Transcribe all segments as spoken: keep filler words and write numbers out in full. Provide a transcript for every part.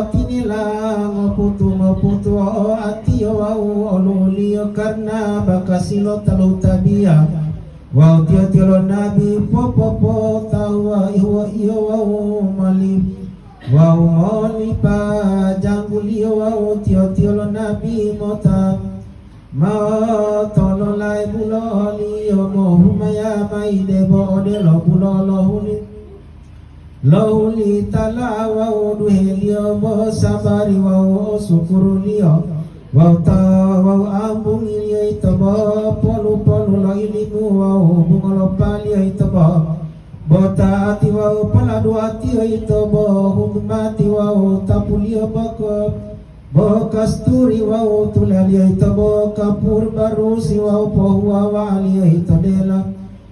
Tinela ngoputu-ngoputu oatiyo wawu olu'uliyo karna bakasi lo talu tabiya. Wawu tiyo-tiyo lo nabi popopotahuwa ihuwa-iyo wawu moli, wawu molipa jangguliyo wawu tiyo-tiyo lo nabi mota mao tololai buloliyo mohumaya mayi debo odelo bulo lohuli. Lohulitala wawu duheliyo bo sabari wawu osukuruliyo, wawu ta wawu ambungiliyo ito bo polu-polu lo ilimu wawu bungolopaliyo ito bo, bo ta'ati wawu poladuwatiyo ito bo hukumati wawu tapuliyo boko, bo kasturi wawu tulaliyo ito bo kapur barusi wawu pohuwawaliyo ito dela.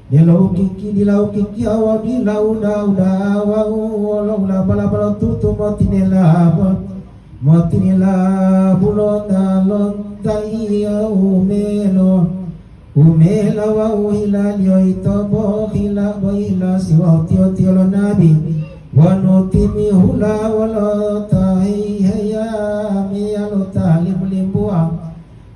Dila ukiki, dila ukikiya wawu dila uda-uda'a wawu wolo ulaba-laba lo tutu motinela bo, motinela bulonta-lonta iya umelo, umela wawu hilaliyo ito bo hila, bo hilasi wawu tiyo-tiyo lo nabi, wonu timihula wolo ta heyi-heya meyalo ta limbu-limbuwa.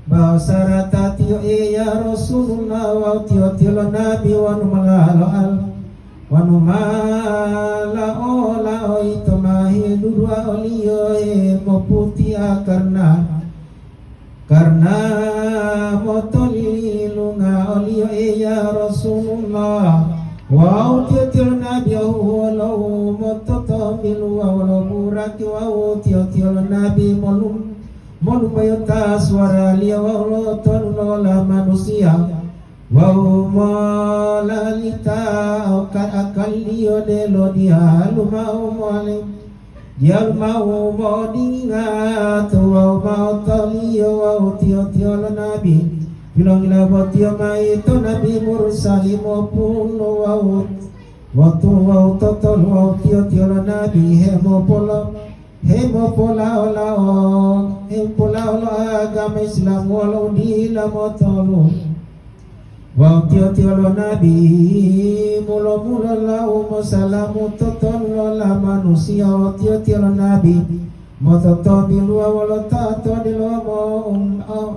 Basarata tiyo Eya Rasulullah wawu tiyo-tiyo lo nabi wonu malalo al-, wonu malaola oito ma heduduwa oliyo hemoputia karna, karna motolilunga oliyo Eya Rasulullah. Wawu tiyo-tiyo lo nabi ohuwolo u mototombiluwa wolo buraki wawu tiyo-tiyo lo nabi molum-, Molumayota suwaraliyo wawu lotonu lola manusiya, wawu molalita oka-akaliyo delo diyalu ma'o mowali, diyalu ma'o mo'odinginga to wawu ma'o toliyo wawu tiyo-tiyo lo nabi. Bilongilabotiyo mayi to nabi murusali mopulo wawu, wawu totolu wawu tiyo-tiyo lo nabi hemopolo-, Hemopolaolao, hemopolaolo agama Islam wolo udila motolu. Wawu tiyo-tiyo lo nabi, mulo-mulo lau mosalamu totonu lo la manusiya wawu tiyo-tiyo lo nabi, mototombiluwa wolo ta to delomo um-, a-,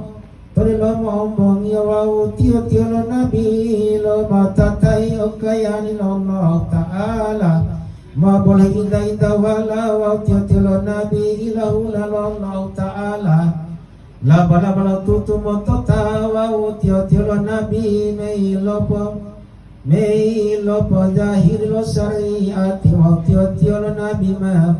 To delomo ombongiyo wawu tiyo-tiyo lo nabi lomatatai okayani lo Allahuta'ala, ma bolo inta-intawala wawu tiyo-tiyo lo nabi ilahula lo Allahuta'ala. Laba-laba lo tutu motota wawu tiyo-tiyo lo nabi meilopo-, meilopojahiri lo sariati wawu tiyo-tiyo lo nabi ma